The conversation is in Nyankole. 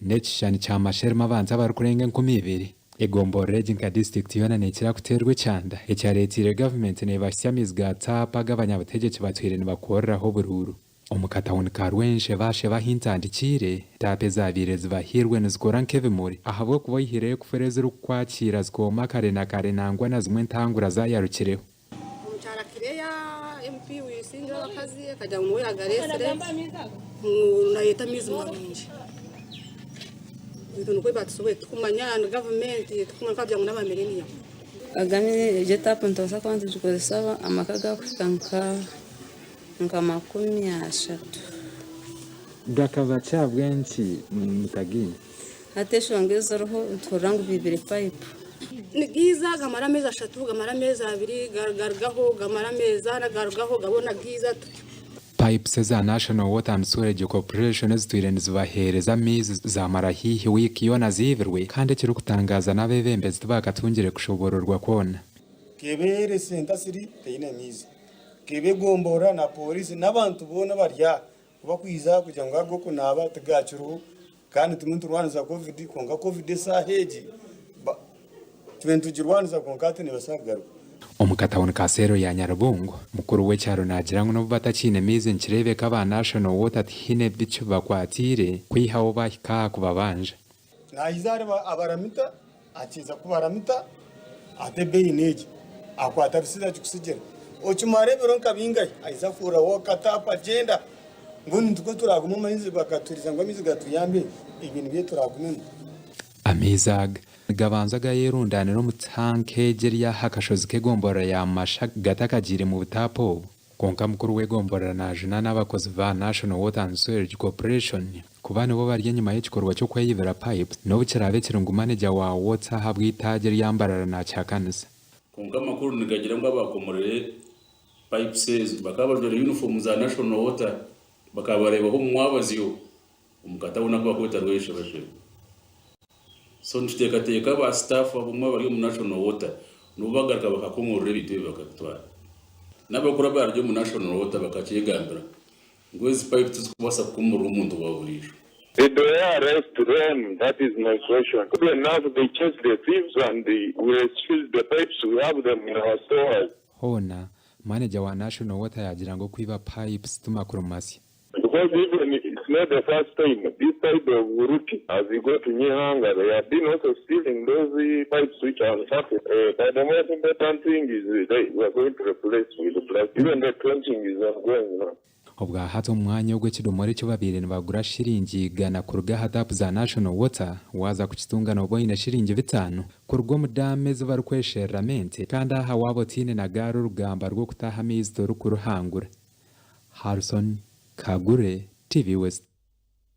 N'ekishushani kya Masha erimu abantu abarikurenga 2000. Egomborora egi nka disiturikiti yoona neekira kuteerwa ekyanda, ekyareeteire gavumenti neebahitsya amaizi ga taapu agu abanyabutegyeki batwire nibakoreraho oburuuru. Omu katawuni ka Rwenshe baasheba ahu ntandikiire, taapu ezaabaire zibahairwe nizikora nk'ebimuri ahabw'okuba oihireho ekufuru ezirikukwakiira zikooma kare na kare nangwa na zimwe entangura zaayarukireho. Omukyara Kireya MP w'eisingye w'abakazi akagira ngu niwe yagareetsire ngu naayeta amaizi marungi. Itwe nikwo batusobwire titukumanya ni gavumenti titukumanya ku baakugira ngu n'aba millennium. Egyo taapu nitubaasa kuba nitugikozesa amaka gakuhika nka 30. Gakaba ki ahabw'enki mutagaine? Hati eshonga eziriho nituhurira ngu baibire payipu. Nigiiza gamara ameezi ashatu, gamara ameezi abiri, garugaho, gamara ameezi ana garugaho, gabona giiza tutyo. Pipes eza National Water and Sewerage Corporation ezitwire nizibaheereza amaizi zamara haihi wiiki yoona ziibirwe kandi ekirikutangaaza n'abeebembezi tibakatungire kushoboororwa kwona. Kebeere sentasiri teine maizi. Kebe egomborora na pooriisi n'abantu boona abari aha Ku bakwiza kugira ngu ag'okunaaba tigakiriho kandi turimu niturwanisa Covid kwonka Covid esaaha egi tube nitugirwanisa kwonka hati neebaasa kugaruka. Omu katawuni ka Seero ya Nyarubungo, mukuru w'ekyaro naagira ngu n'obu batakiine maizi nikireebeka aba National Water tihaine bikibakwatiire kwihaho baahika aha kubabanja. Naija ahari abaramita, akiza kubaramita, ata ebeeyi n'egi, akwata risiiti agikutsigira. Okimara ebiro nka bingahi, aija akuuraho akataapu agyenda. Mbwenu nitwe turagume amaizi bakatwiriza ngu amaizi gatuyambe, ebyo nibyo turagumemu. Amaizi aga nigabanza gayerundaanira omu tanka egi eri aha kashozi k'egomborora ya Masha gatakagiire mu butaapu obu. Kwonka mukuru w'egomborora najunaana abakozi ba National Water and Sewerage Corporation kuba nibo bari enyima y'ekikorwa ky'okweyibira pipes n'obu kiraabe kiri ngu maneja wa Water ahabw'eitaagi erya Mbarara nakihakanisa. Kwonka amakuru nigagira ngu abakomorire pipes ezo bakaba bajwaire yunifoomu za National Water bakaba bareebaho omu mwabazyo omu katawuni aku barikweta Rweshebasheba. So nituteekateeka ba staff abamwe abari omu National Water nibo bagaruka bakakomorora ebintu ebi bakabitwara. N'abakuru abarugire omu National Water bakakyegambira ngu ezi pipe tizikubaasa kukomorora omuntu wa buriijo. Did they arrest them? That is my question. Good enough they chase the thieves and we rescued the pipes we have them in our stores. Hoona, manager wa National Water yaagira ngu okwiba pipes ti makuru masya. Because even it's not the first time this side of Buruti as you go to Nyihanga they have been also stealing those pipes which are on surface but the most important thing is they we are going to replace with plastic even the trenching is ongoing now. Obwa hati omu mwanya ogu ekidomora eki babaire nibagura shiringi igana kuruga aha taapu za National Water, waaza kukitunga nooba oine shiringi bitaano kuruga omu daamu ezi barikweshereramu ente kandi aha waaba otaine na gaari orugamba rw'okutaaha amaizi torikuruhangura. Harrison Kagure, TV West.